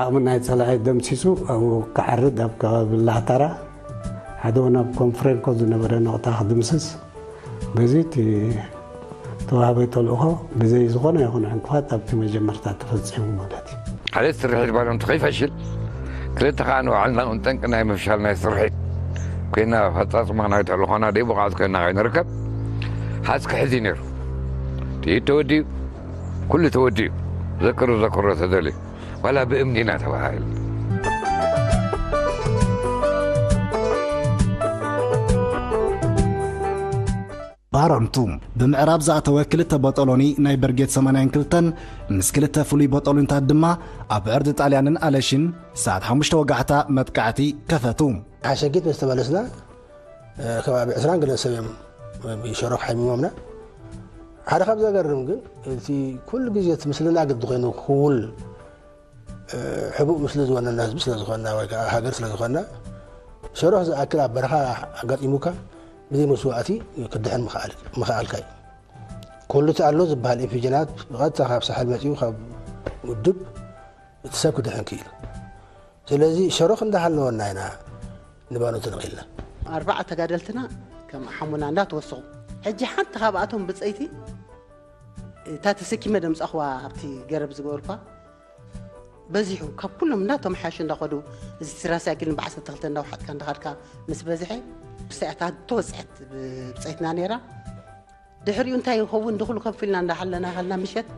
ዓቕሚ ናይ ጸላኢ ደምሲሱ ኣብኡ ክዓርድ ኣብ ከባቢ ላህታራ ሓደ እውን ኣብ ኮንፍሬንኮ ዝነበረ ነቑጣ ክድምስስ በዚ እቲ ተዋህበ ተልእኾ ብዘይ ዝኾነ ይኹን ዕንቅፋት ኣብቲ መጀመርታ ተፈጺሙ ማለት እዩ። ሓደ ስርሒት ባሎም ከይፈሽል ክልተ ከዓ ንባዕልና እውን ጠንቂ ናይ ምፍሻል ናይ ስርሒት ኮይና ኣፈጻጽማ ናይ ተልእኾና ደይ ብቕዓት ኮይና ከይንርከብ ሓዝ ክሕዝ እዩ ነይሩ። ጥይት ተወዲኡ ኩሉ ተወዲኡ ዘክሩ ዘክሮ ተደልዩ ዋላ ብእምኒ ኢና ተባሂሉ። ባረንቱ ብምዕራብ ዝኣተወ ክልተ ቦጦሎኒ ናይ ብርጌድ ሰማንያን ክልተን ምስ ክልተ ፍሉይ ቦጦሎኒታት ድማ ኣብ ዕርዲ ጣልያንን ኣለሽን ሰዓት ሓሙሽተ ወጋሕታ መጥቃዕቲ ከፈቱ። ሓሸጊት ምስ ተመለስና ከባቢ ዕስራን ገለን ሰብ እዮም ብሸሮኽ ሓሚሞምና። ሓደ ካብ ዘገርም ግን እቲ ኩሉ ግዜ እቲ ምስልና ግዲ ኮይኑ ክውል ሕቡእ ምስሊ ዝወነና ህዝቢ ስለ ዝኾንና ወይ ከዓ ሃገር ስለ ዝኾንና ሸሮኽ ዝኣክል ኣብ በረኻ ኣጋጢሙካ ብዘይ መስዋእቲ ክትድሕን ምኽኣልካ እዩ። ኩሉ እቲ ኣሎ ዝበሃል ኢንፊጀናት ብቐጥታ ካብ ሳሕል መፂኡ ካብ ውድብ እቲ ሰብ ክድሕን ክኢሉ። ስለዚ ሸሮኽ እንዳሃለወና ኢና ንባኖ ተነቒልና። ኣርባዓ ተጋደልትና ከም ሓሙና እንዳተወሰኹ ሕጂ ሓንቲ ካብኣቶም ብፀይቲ እታ ተሰኪመ ደምፃኹዋ ኣብቲ ገረብ ዝገበርኳ በዚሑ ካብ ኩሎም እንዳተመሓየሹ እንዳኸዱ እዚ ትራሳይክልን ብዓሰርተ ክልተ እንዳውሓጥካ እንዳኸድካ ምስ በዝሐ ሳያታ ተወፅሐት ብፀይትና ነይራ። ድሕሪኡ እንታይ ይኸውን ድኹሉ ከፍ ኢልና እንዳሓለና ከልና ምሸት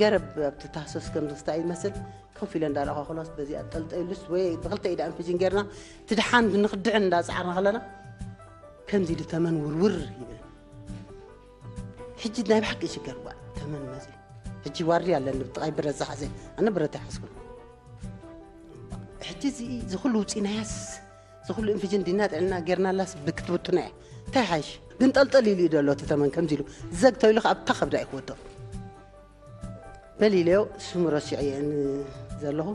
ገረብ ኣብቲ ታህሰስ ከም ዝስታይ ይመስል ከፍ ኢለ እንዳረኸ ክሎስ በዚኣ ጠልጠይሉስ ወይ ብክልተ ኢዳ እንፍጅን ጌርና ትድሓን ንክድሕን እንዳፃዓርና ከለና ከምዚ ኢሉ ተመን ውርውር ይብል። ሕጂ ናይ ብሓቂ ይሽገር ጓል ተመን መዚ ሕጂ ዋርድያ ኣለኒ ብጥቓይ ብረት ዝሓዘ ኣነ ብረት ኣይሓዝኩን። ሕጂ እዚ ዝኹሉ ውፂናያስ ዝኹሉ ኢንፍጅን ዲና ጥዕና ጌርናላስ ብክትብቱና እያ እንታይ ሓይሽ ግን ጠልጠል ኢሉ እዩ ደሎ እቲ ተመን ከምዚ ኢሉ ዘግ ተይሉ ከዓ ኣብታ ከብዳ እዩ ክወድቕ። በል ኢለዮ ስሙ ረሲዐ እየ ዘለኹ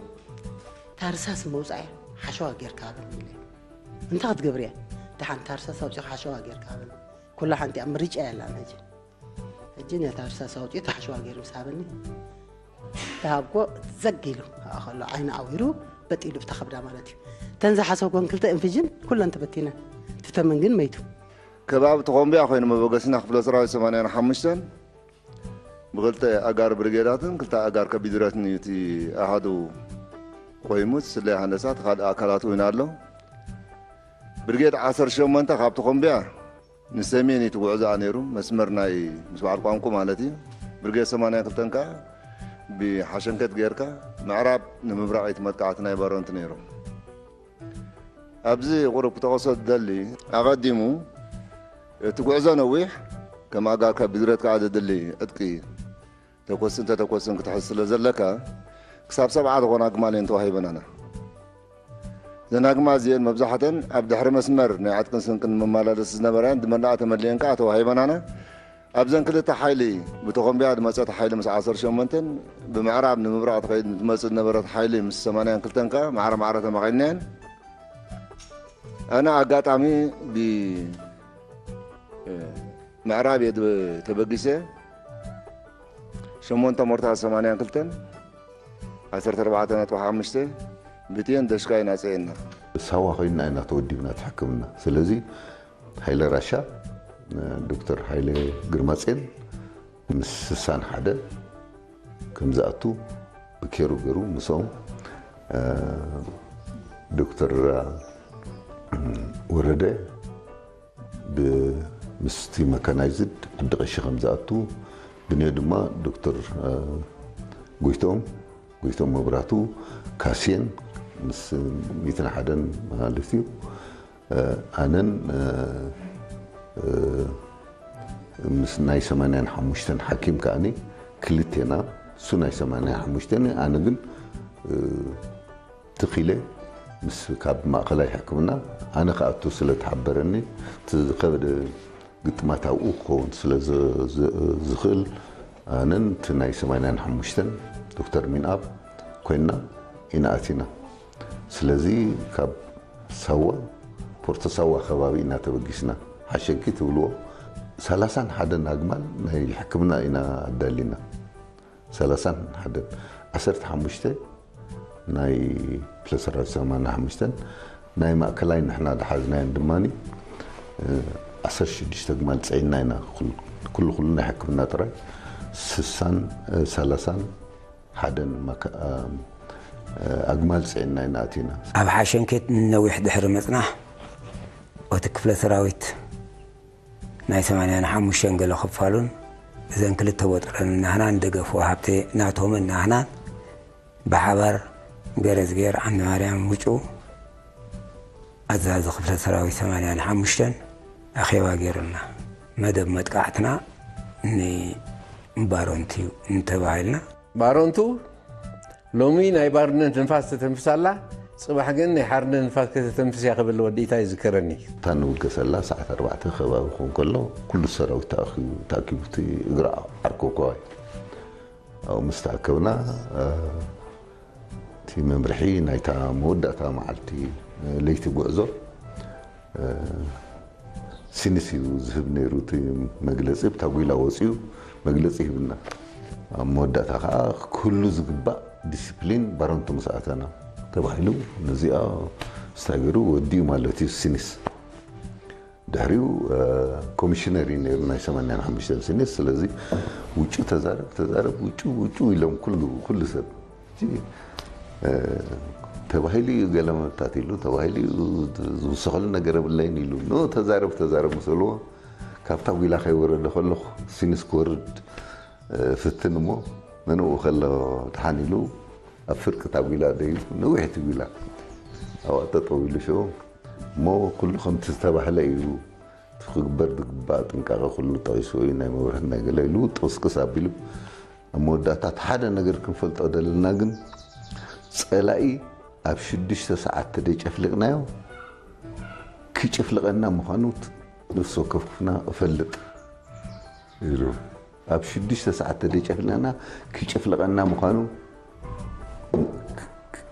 ታርሳስ መውፃእያ ሓሸዋ ጌርካ በል ኢለዮ። እንታይ ክትገብር እያ ደሓን ታርሳስ ኣውፂኻ ሓሸዋ ጌርካ በል። ኩላ ሓንቲ ኣብ ምርጫ እያ ኣላ ሕጂ። ሕጂ ነታ ርሳስ ኣውፂኡ ታሕሸዋ ገይሩ ምስ ሃበኒ ተሃብኮ ዘግ ኢሉ ከሎ ዓይኑ ኣዊሩ በጥ ኢሉ ብታ ከብዳ ማለት እዩ። ተን ዝሓሰብኮን ክልተ እንፍጅን ኩለን ተበቲነን። እቲ ተመን ግን መይቱ። ከባቢ ተኾምቢያ ኮይኑ መበገሲና ክፍለ ሰራዊት ሰማንያን ሓሙሽተን ብክልተ ኣጋር ብርጌዳትን ክልተ ኣጋር ከቢድረትን እዩ እቲ ኣሃዱ ቆይሙ እቲ ስለያ ሃንደሳ እቲ ካልእ ኣካላት እውን ኣሎ። ብርጌድ ዓሰርተ ሸሞንተ ካብ ተኾምቢያ ንሰሜን እዩ እቲ ጉዕዞኣ ነይሩ መስመር ናይ ምስ በዓል ቋንቁ ማለት እዩ። ብርጌድ ሰማንያን ክልተን ከዓ ብሓሸንከት ጌርካ ምዕራብ ንምብራቕ እዩ እቲ መጥቃዕቲ ናይ ባረንቱ ነይሩ። ኣብዚ ቁሩብ ክጠቐሶ ዝደሊ ኣቐዲሙ እቲ ጉዕዞ ነዊሕ ከም ኣጋር ካብ ብድረት ከዓ ዘድሊ ዕጥቂ ተኮስን ተተኮስን ክትሕዝ ስለ ዘለካ ክሳብ ሰብዓ ዝኾና ኣግማል እየን ተዋሂበናና። እዘን ኣግማል እዚአን መብዛሕተን ኣብ ድሕሪ መስመር ናይ ዕጥቅን ስንቅን መመላለሲ ዝነበራ እየን። ዝመልኣ ተመሊአን ከዓ ተዋሂበናና። ኣብዘን ክልተ ሓይሊ ብተኾምቢያ ዝመፀት ሓይሊ ምስ ዓሰርተ ሸሞንተን ብምዕራብ ንምብራቕ ትኸይድ ትመፅእ ዝነበረት ሓይሊ ምስ ሰማንያን ክልተን ከዓ ማዕረ ማዕረ ተመቒልናየን። ኣነ ኣጋጣሚ ብ ምዕራብ እየ ተበጊሰ ሸሞንተ ሞርታ ሰማንያን ክልተን ዓሰርተ ኣርባዕተ ነጥቢ ሓሙሽተ ብትየን ደሽካ ኢና ፀየና። ሳዋ ኮይንና ኢና ተወዲብና እቲ ሕክምና። ስለዚ ሃይለ ራሻ፣ ዶክተር ሃይለ ግርማፅዮን ምስ ስሳን ሓደ ከም ዝኣቱ ብኬሩ ገይሩ ምስኦም ዶክተር ወረደ ምስቲ መካናይዝድ ዓዲ ቀሺ ከም ዝኣቱ ብንዮ ድማ ዶክተር ጎይትኦም ጎይትኦም መብራቱ ካስየን ምስ ሚትን ሓደን ማለት እዩ ኣነን ምስ ናይ ሰማንያን ሓሙሽተን ሓኪም ከኣኒ ክልቴና እሱ ናይ ሰማንያን ሓሙሽተን ኣነ ግን ትኺለ ምስ ካብ ማእኸላይ ሕክምና ኣነ ክኣቱ ስለ ተሓበረኒ እቲ ዝኸበደ ግጥማት ኣብኡ ክኸውን ስለ ዝኽእል ኣነን እቲ ናይ ሰማንያን ሓሙሽተን ዶክተር ሚንኣብ ኮይንና ኢና ኣቲና። ስለዚ ካብ ሳዋ ፖርቶ ሳዋ ከባቢ ኢና ተበጊስና። ሓሸንኪ ትብልዎ ሰላሳን ሓደን ኣግማል ናይ ሕክምና ኢና ኣዳሊና። ሰላሳን ሓደን ዓሰርተ ሓሙሽተ ናይ ክፍለ ሰራዊት ሰማንያ ሓሙሽተን ናይ ማእከላይ ንሕና ዝሓዝናየን ድማ ዓሰርተ ሽዱሽተ ግማል ፅዒንና ኢና። ኩሉ ኩሉ ናይ ሕክምና ጥራይ ስሳን ሰላሳን ሓደን ኣግማል ፅዒንና ኢና ኣቲና። ኣብ ሓሸንኬት ንነዊሕ ድሕሪ ምፅናሕ እቲ ክፍለ ሰራዊት ናይ ሰማንያን ሓሙሽተን ገለ ክፋሉን እዘን ክልተ ቦጠረን ናህናን ደገፍ ወሃብቲ ናቶምን ናህናን ብሓባር ገረዝጌር ዓንዲ ማርያም ውጩ ኣዛዚ ክፍለ ሰራዊት ሰማንያን ሓሙሽተን ኣኼባ ገይሩልና። መደብ መጥቃዕትና ንባሮንት እዩ እንተባሂልና። ባሮንቱ ሎሚ ናይ ባርነት ንፋስ ተተንፍስ ኣላ፣ ጽባሕ ግን ናይ ሓርነት ንፋስ ከተተንፍስ እያ ክብል ወዲ ኢታይ ይዝከረኒ። እታ ንውገሰላ ሰዓት ኣርባዕተ ከባቢ ክኸውን ከሎ ኩሉ ሰራዊት ተኣኪቡ ተኣኪቡ እቲ እግሪ ዓርከውከዋይ ኣብኡ ምስ ተኣከብና እቲ መምርሒ ናይታ መወዳእታ መዓልቲ ለይቲ ጉዕዞ ሲኒስ እዩ ዝህብ ነይሩ። እቲ መግለፂ ብታጒላ ወፂኡ መግለፂ ይህብና። ኣብ መወዳእታ ከዓ ኩሉ ዝግባእ ዲስፕሊን ባረንቱ ምስ ኣተና ተባሂሉ ነዚኣ ስታገሩ ወዲኡ ማለት እዩ ሲኒስ። ድሕሪኡ ኮሚሽነር እዩ ነይሩ ናይ ሰማንያን ሓሙሽተን ሲኒስ። ስለዚ ውጩ ተዛረብ ተዛረብ ውጩ ውጩ ኢሎም ኩሉ ኩሉ ሰብ ተባሂሉ እዩ። ገለ መብታት ኢሉ ተባሂሉ እዩ። ዝውሰኸሉ ነገር የብለይን ኢሉ ኖ ተዛረብ ተዛረብ ምስ በልዎ ካብታ ጒላ ከይወረደ ከለኹ ሲኒስ ክወርድ ፍትን እሞ መንኡ ከሎ ድሓን ኢሉ ኣብ ፍርቂ እታ ጒላ ደዩ ነዊሕ እቲ ጒላ ኣብኣ ጠጠው ኢሉ ሽዑ እሞ ኩሉ ከምቲ ዝተባህለ እዩ። እቲ ክግበር ዝግባእ ጥንቃቐ ኩሉ ጠቒሱ እዩ። ናይ መብርህን ናይ ገለ ኢሉ ጥቕስቅስ ኣቢሉ ኣብ መወዳእታ እቲ ሓደ ነገር ክንፈልጦ ደለና ግን ጸላኢ ኣብ ሽዱሽተ ሰዓት ተደጨፍሊቕናዮ ክጭፍልቐና ምዃኑ ነፍሲ ወከፍና እፈልጥ ኢሉ ኣብ ሽዱሽተ ሰዓት ተደጨፍሊቕና ክጭፍልቐና ምዃኑ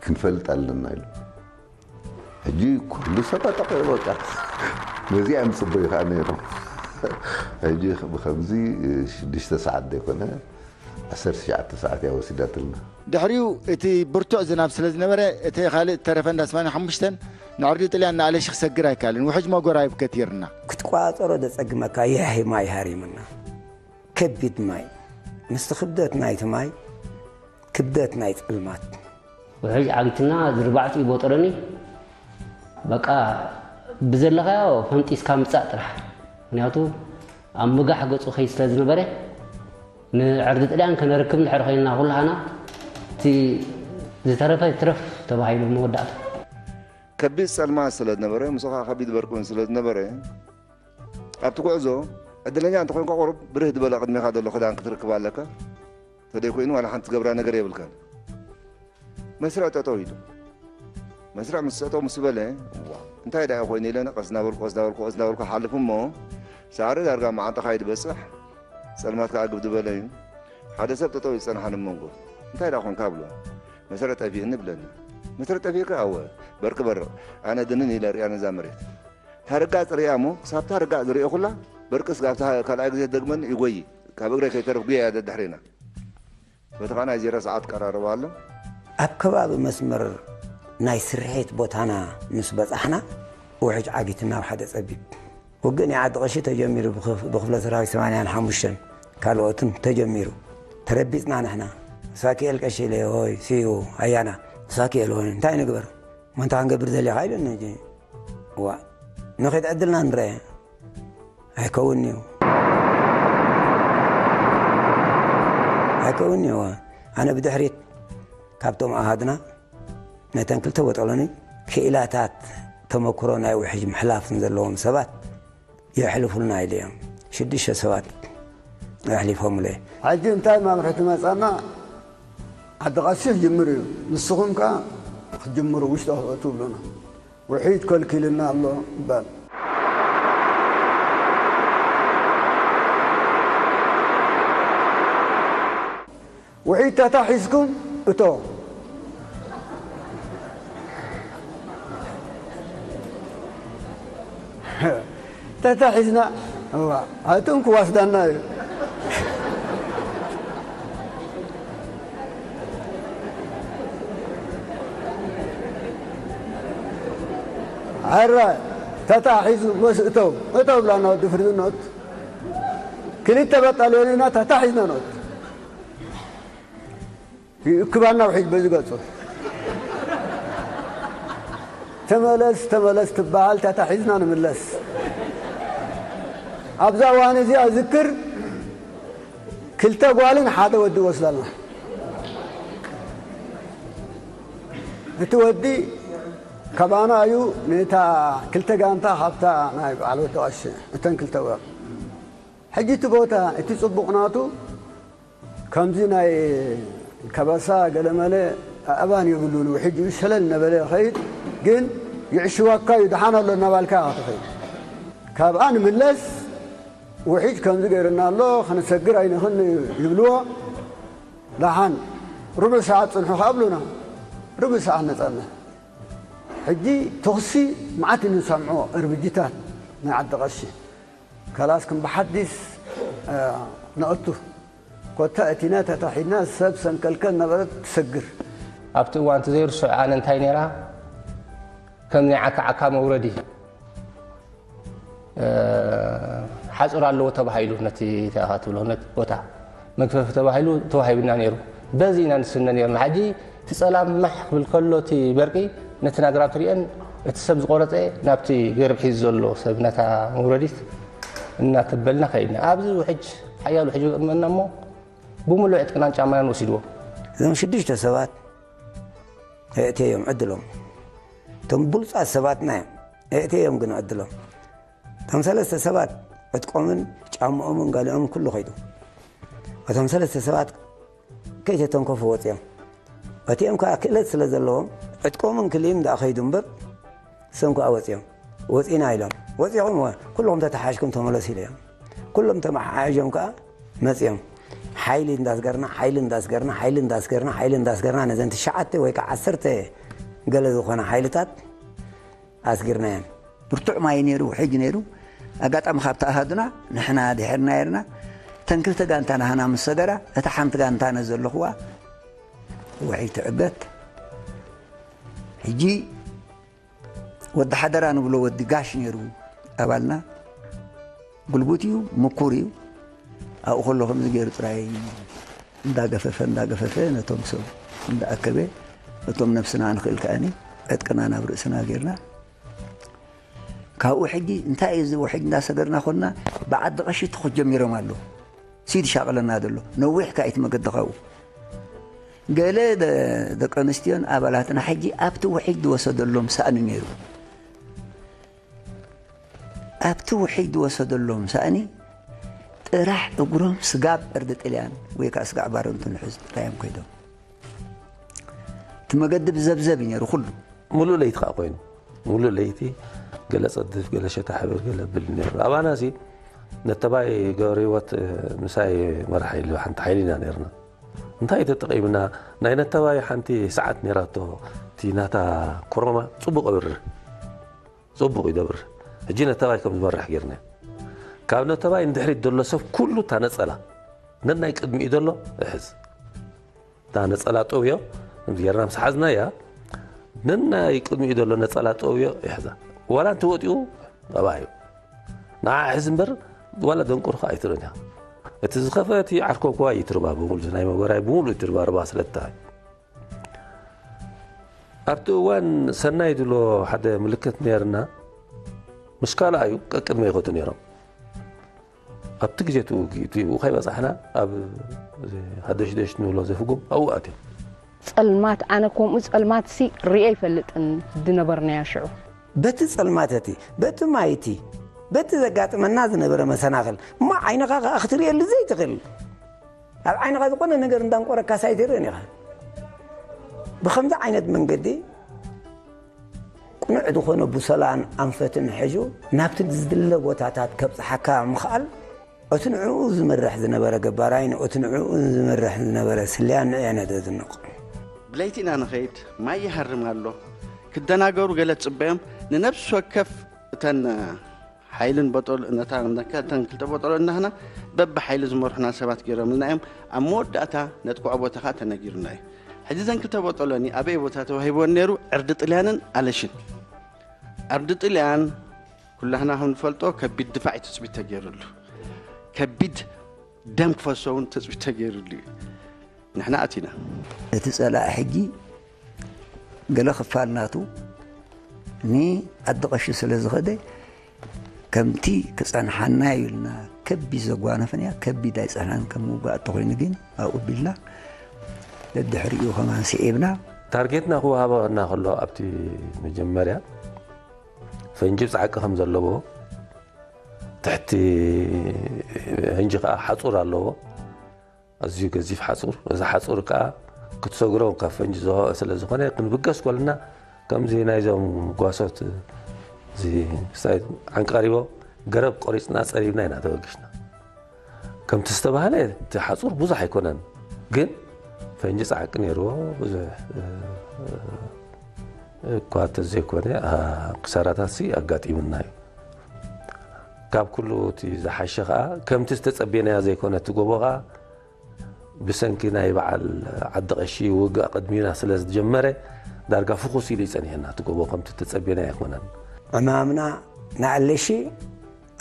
ክንፈልጥ ኣለና ኢሉ ሕጂ ኩሉ ሰብ ኣጠቂዑ በቃ ነዚኣ ምፅበዩ ከዓ ነይሮም። ሕጂ ብከምዚ ሽዱሽተ ሰዓት ዘይኮነ ዓሰርተ ትሽዓተ ሰዓት እያ ወሲዳትልና። ድሕሪኡ እቲ ብርቱዕ ዝናብ ስለ ዝነበረ እቲ ካልእ እተረፈ እንዳ ሰማንያ ሓሙሽተን ንዕርዲ ጥልያን ንኣለሺ ክሰግር ኣይከኣልን። ውሕጅ መጎራይብ ከቲርና። ክትቆፃፀሮ ዘፀግመካ የሒ ማይ ሃሪሙና። ከቢድ ማይ ምስቲ ክብደት ናይቲ ማይ ክብደት ናይ ፀልማት ውሕጅ ዓጊትና ዝርባዕቲ ይቦጠረኒ። በቃ ብዘለኻዮ ፈንጢስካ ምጻእ ጥራሕ። ምክንያቱ ኣብ ምጋሕ ገጹ ከይ ስለ ዝነበረ ንዕርዲ ጥልያን ከነርክብ እንድሕር ኮይንና ኩላህና እቲ ዝተረፈ ይትረፍ ተባሂሉ መወዳእታ። ከቢድ ጸልማት ስለ ዝነበረ ምስኡ ከዓ ከቢድ በርቂ እውን ስለ ዝነበረ ኣብቲ ጉዕዞ ዕድለኛ እንተኮንካ ቁሩብ ብርህ ዝበለ ቅድሜኻ ዘሎ ክዳን ክትርክብ ኣለካ። ተደይ ኮይኑ ዋላ ሓንቲ ትገብራ ነገር የብልካን። መስርዕ ጠጠው ኢሉ መስርዕ ምስ ጠጠው ምስ በለ ዋ እንታይ ደኣ ኮይኑ ኢለ ቀስ እናበልኩ ቀስ እናበልኩ ቀስ እናበልኩ ሓልፍ እሞ ሳዕሪ ዳርጋ መዓንጣኻ ይድበፅሕ። ፀልማት ከዓ ግብ ዝበለ እዩ። ሓደ ሰብ ጠጠው ይፀንሓን መንጎ እንታይ ደኣ ኮንካ ብሎ መስርዕ ጠፊእኒ ብለኒ። መስርዕ ጠፊእካ ኣወ በርቂ በርቕ ኣነ ድንን ኢለ ሪኣ ነዛ መሬት ታርጋፅ ሪኣ እሞ ክሳብታ ርጋፅ ዝሪኦ ኩላ በርቂ ስጋብታ ካልኣይ ግዜ ደግመን ይጎይ ካብ እግረይ ከይተረፍ ጉያ እያ ደድሕሬና በቲ ኸኣ ናይ ዜሮ ሰዓት ቀራርባ ኣሎ። ኣብ ከባቢ መስመር ናይ ስርሒት ቦታና ምስ በጻሕና ውሕጅ ዓጊትና ኣብ ሓደ ጸቢብ ውግእ ናይ ዓዲ ቀሺ ተጀሚሩ ብክፍለ ሰራዊት ሰማንያን ሓሙሽተን ካልኦትን ተጀሚሩ ተረቢጽና ንሕና ሳኪኤል ቀሺ ኢለ ሆይ ስዩ ኣያና ሳኪኤል ሆይ እንታይ ንግበር መንታ ክንገብር ዘሊኻ ኢሉኒ ዋ ንኸይድ ዕድልና ንረአ ኣይከውን እዩ ኣይከውን እዩ ኣነ ብድሕሪት ካብቶም ኣሃድና ነተን ክልተ ወጠሎኒ ክኢላታት ተመክሮ ናይ ውሕጅ ምሕላፍን ዘለዎም ሰባት የሕልፉልና ኢለ እዮም ሽዱሽተ ሰባት ኣሕሊፎምለ ሕጂ እንታይ ማምርሒ ትመፃና ዓዲ ቀሺ ክጅምር እዩ ንስኹም ከ ክትጅምሩ ውሽጢ ክትእትው ብሉና ውሒድ ከልኪልና ኣሎ ይባል። ውሒድ ተታሒዝኩም እቶ ተታሒዝና ኣቱም ክዋስዳና እዩ። ሕረ ተታሒዙ መስ እተው እተው ብላና ወዲ ፍርዝኖት ክልተ በጣልዮን ኢና ተታሒዝና ኖት ይእክባና ውሒድ በዚ ገጹ ተመለስ ተመለስ ትበሃል ተታሒዝና ንምለስ ኣብዛ እዋን እዚኣ ዝክር ክልተ ጓልን ሓደ ወዲ ወስዳልና እቲ ወዲ ካባና እዩ ነታ ክልተ ጋንታ ካብታ ናይ በዓል ወዲ ቀሺ እተን ክልተ ወር ሕጂ እቲ ቦታ እቲ ጽቡቕ ናቱ ከምዚ ናይ ከበሳ ገለመለ ኣእባን የብሉን ውሕጅ እዩ ሸለል ነበለ ኸይድ ግን ይዕሽዋካ እዩ ድሓን ኣሎ እናባልካ ክትኸይድ ካብኣ ንምለስ ውሒጅ ከምዚ ገይርና ኣሎ፣ ክንሰግር ኣይንኽን ይብልዎ። ደሓን ርቡዕ ሰዓት ጽንሑ ከኣብሉና፣ ርቡዕ ሰዓት ነጻና። ሕጂ ተኹሲ መዓት ንሰምዖ እርምጅታት ናይ ዓዲ ቀሺ። ከላስ ክም ብሓዲስ ነእቱ። ኮታ እቲና ተታሒድና ሰብ ሰንከልከል ነበረት ትሰግር። ኣብቲ እዋን እቲ ዘይርስዖ ኣነ እንታይ ነይራ ከም ናይ ዓካ ዓካ መውረዲ ሓፁር ኣለዎ ተባሂሉ ነቲ ተኣኻትብሎ ነቲ ቦታ መግፈፊ ተባሂሉ ተዋሂብና ነይሩ። በዚ ኢና ንስነ ነርና። ሕጂ እቲ ፀላም ማሕ ክብል ከሎ እቲ በርቂ ነቲ ናግራብ ትሪአን እቲ ሰብ ዝቆረፀ ናብቲ ገርብ ሒዙ ዘሎ ሰብ ነታ መውረዲት እናተበልና ከይድና ኣብዚ ውሕጅ ሓያሉ ውሕጅ ገጥመና እሞ ብምሉእ ዕጥቅናን ጫማናን ወሲድዎ። እዞም ሽዱሽተ ሰባት ኣእትየዮም ዕድሎም። እቶም ብሉጻት ሰባትና እዮም። ኣእትየዮም ግን ዕድሎም። እቶም ሰለስተ ሰባት ዕጥቆምን ጫምኦምን ገሊኦምን ኩሉ ከይዱ። እቶም ሰለስተ ሰባት ከይተተንከፉ ወጺኦም። እቲኦም ከኣ ክእለት ስለ ዘለዎም ዕጥቆምን ክልኢም ደኣ ከይዱ እምበር እሶም ከኣ ወጺኦም። ወጺና ኢሎም። ወጺኹም እወ ኩልኹም ተተሓሽኩም ተመለሱ ኢለዮም። ኩሎም ተመሓሒዞም ከኣ መጺኦም። ሓይሊ እንዳስገርና ሓይሊ እንዳስገርና ሓይሊ እንዳስገርና ሓይሊ እንዳስገርና ነዘን ትሽዓተ ወይ ከዓ ዓሰርተ ገለ ዝኾና ሓይልታት ኣስጊርናየን። ብርቱዕ ማይ ነይሩ፣ ውሕጅ ነይሩ። ኣጋጣሚ ካብቲ ኣሃዱና ንሕና ድሕርና ነርና። እተን ክልተ ጋንታ ናህና ምስ ሰገራ፣ እታ ሓንቲ ጋንታ ነዚ ዘለኹዋ ውሕጅ ትዕገት። ሕጂ ወዲ ሓደራ ንብሎ ወዲ ጋሽ ነይሩ ኣባልና። ጉልቡት እዩ፣ ምኩር እዩ። ኣብኡ ከሎ ከምዚ ገይሩ ጥራይ እንዳገፈፈ እንዳገፈፈ ነቶም ሰብ እንዳኣከበ እቶም ነብስና ንኽእል ከኣኒ ዕጥቅና ናብ ርእስና ጌርና ካብኡ ሕጂ እንታይ እዩ እዚ ውሕጅ እንዳሰገርና ኮንና ብዓዲ ቀሺ ትኹት ጀሚሮም ኣለዉ። ሲድ ሻቕለና ዘሎ ነዊሕ ካይት መገዲ ካብኡ ገለ ደ- ደቂ ኣንስትዮን ኣባላትና ሕጂ ኣብቲ ውሕጅ ዝወሰደሎም ሳእኒ ነይሩ። ኣብቲ ውሕጅ ዝወሰደሎም ሳእኒ ጥራሕ እግሮም ስጋብ ዕርዲ ጥልያን ወይ ከዓ ስጋዕ ባረንቱ ንሕዝ ጥራዮም ከይዶም። እቲ መገዲ ብዘብዘብ እዩ ነይሩ ኩሉ። ሙሉእ ለይቲ ከዓ ኮይኑ፣ ሙሉእ ለይቲ ገለ ጸድፍ፣ ገለ ሸታ ሕብር፣ ገለ ብል ነይሩ። ኣባና ሲ ነተባይ ገብረህይወት ምሳይ መራሒ ኢሉ ሓንቲ ሓይሊ ኢና ነይርና። እንታይ ተጠቒምና? ናይ ነተባይ ሓንቲ ሰዓት ነይራቶ፣ እቲ ናታ ኮሮማ ጽቡቕ ኣብርህ። ጽቡቕ ይገብር። ሕጂ ነተባይ ከም ዝመርሕ ጌርና። ካብ ነተባይ ንድሕሪት ዘሎ ሰብ ኩሉ እታ ነጸላ ነናይ ቅድሚኡ ዘሎ ይሕዝ። እታ ነጸላ ጠውዮ ከምዚ ጌርና ምስ ሓዝናያ ነናይ ቅድሚኡ ዘሎ ነጸላ ጠውዮ ይሕዛ። ዋላ እንተወጢኡ ኣብኣ እዩ። ንዓ ሕዝ እምበር ዋላ ደንቁርካ ኣይትርእን እያ። እቲ ዝኸፈ እቲ ዓርኮ እኳ ይትርባ ብምሉ ናይ መጎራይ ብምሉ ይትርባ ርባ ስለታ ኣብቲ እዋን ሰናይ ዝብሎ ሓደ ምልክት ነርና ምስ ካልኣዩ ቀቅድመ ይኸዱ ነይሮም። ኣብቲ ግዜ እቲ ውግእ እቲ ብኡ ከይበጻሕና ኣብ ሃደሽደሽ ንብሎ ዘፍጉም ኣብኡ ኣትዮም። ጸልማት ኣነ ከምኡ ጸልማት ሲ ሪኤ ይፈልጥን ዝነበርናዮ ሽዑ። በቲ ጸልማት እቲ በቲ ማይ እቲ በቲ ዘጋጥመና ዝነበረ መሰናኽል እሞ ዓይንኻ ከኣ ክትርእየሉ ዘይትኽእል ኣብ ዓይንኻ ዝኾነ ነገር እንዳንቆረካስ ኣይትርእን ኢኻ። ብኸምዚ ዓይነት መንገዲ ቅኑዕ ዝኾነ ቡሰላን ኣንፈትን ሕዙ ናብቲ ዝድለ ቦታታት ከብጽሓካ ምኽኣል እቲ ንዕኡ ዝመርሕ ዝነበረ ገባራይን እቲ ንዕኡ ዝመርሕ ዝነበረ ስልያን ንዕየ ነደ ዝንቕ። ብለይቲ ኢና ንኸይድ፣ ማይ ይሃርም ኣሎ። ክደናገሩ ገለ ትጽበዮም፣ ንነብሲ ወከፍ እተን ሓይልን በጦል ነታ ነከተን ክልተ በጦሎ እናህና በቢ ሓይሊ ዝመርሑና ሰባት ገይሮምልና እዮም። ኣብ መወዳእታ ነጥቅዖ ቦታ ኸዓ ተነጊሩና እዩ። ሕጂ ዘን ክልተ በጦሎኒ ኣበይ ቦታ ተዋሂብወን ነይሩ ዕርዲ ጥልያንን ኣለሽን። ዓርዲ ጥልያን ኩላህና ከም ንፈልጦ ከቢድ ድፋዕ እዩ ትፅቢት ተገይሩሉ። ከቢድ ደም ክፈሶ እውን ትፅቢት ተገይሩሉ እዩ። ንሕና ኣቲና። እቲ ጸላኢ ሕጂ ገለ ክፋል ናቱ ንዓዲ ቀሺ ስለ ዝኸደ፣ ከምቲ ክጸንሓና እዩ ኢልና ከቢድ ዘጓነፈና፣ ከቢድ ኣይጸንሓን። ከም ምውጋእ እንተኾይኑ ግን ኣብኡ ቢልና ደድሕሪኡ ከማን ስዒብና። ታርጌትና ክወሃበና ከሎ ኣብቲ መጀመርያ ፈንጂ ብጻዕቂ ከም ዘለዎ፣ ትሕቲ ፈንጂ ከኣ ሓጹር ኣለዎ። ኣዝዩ ገዚፍ ሓጹር። እዚ ሓጹር ከኣ ክትሰግሮ ካብ ፈንጂ ዝኸፍአ ስለ ዝኾነ ክንብገስ ከለና ከምዚ ናይዞም ጓሶት እዚ ስታይ ዓንቃሪቦ ገረብ ቆሪጽና ጸሪብና ኢና ተበጊስና። ከምቲ ዝተባህለ እቲ ሓጹር ብዙሕ ኣይኮነን፣ ግን ፈንጂ ጻዕቂ ነይርዎ። ብዙሕ እኳ እንተዘይኮነ፣ ኣ፣ ክሳራታትሲ ኣጋጢሙና እዩ። ካብ ኩሉ እቲ ዝሓሸ ኸኣ ከምቲ ዝተጸበየናዮ ዘይኮነ እቲ ጎቦ ኸኣ ብሰንኪ ናይ በዓል ዓዲ ቀሺ ውግእ ኣቐድሚና ስለ ዝጀመረ ዳርጋ ፍኹስ ኢሉ ይጸኒሐና። እቲ ጎቦ ከምቲ ተጸበየናዮ ኣይኮነን። ዕማምና ንኣለሺ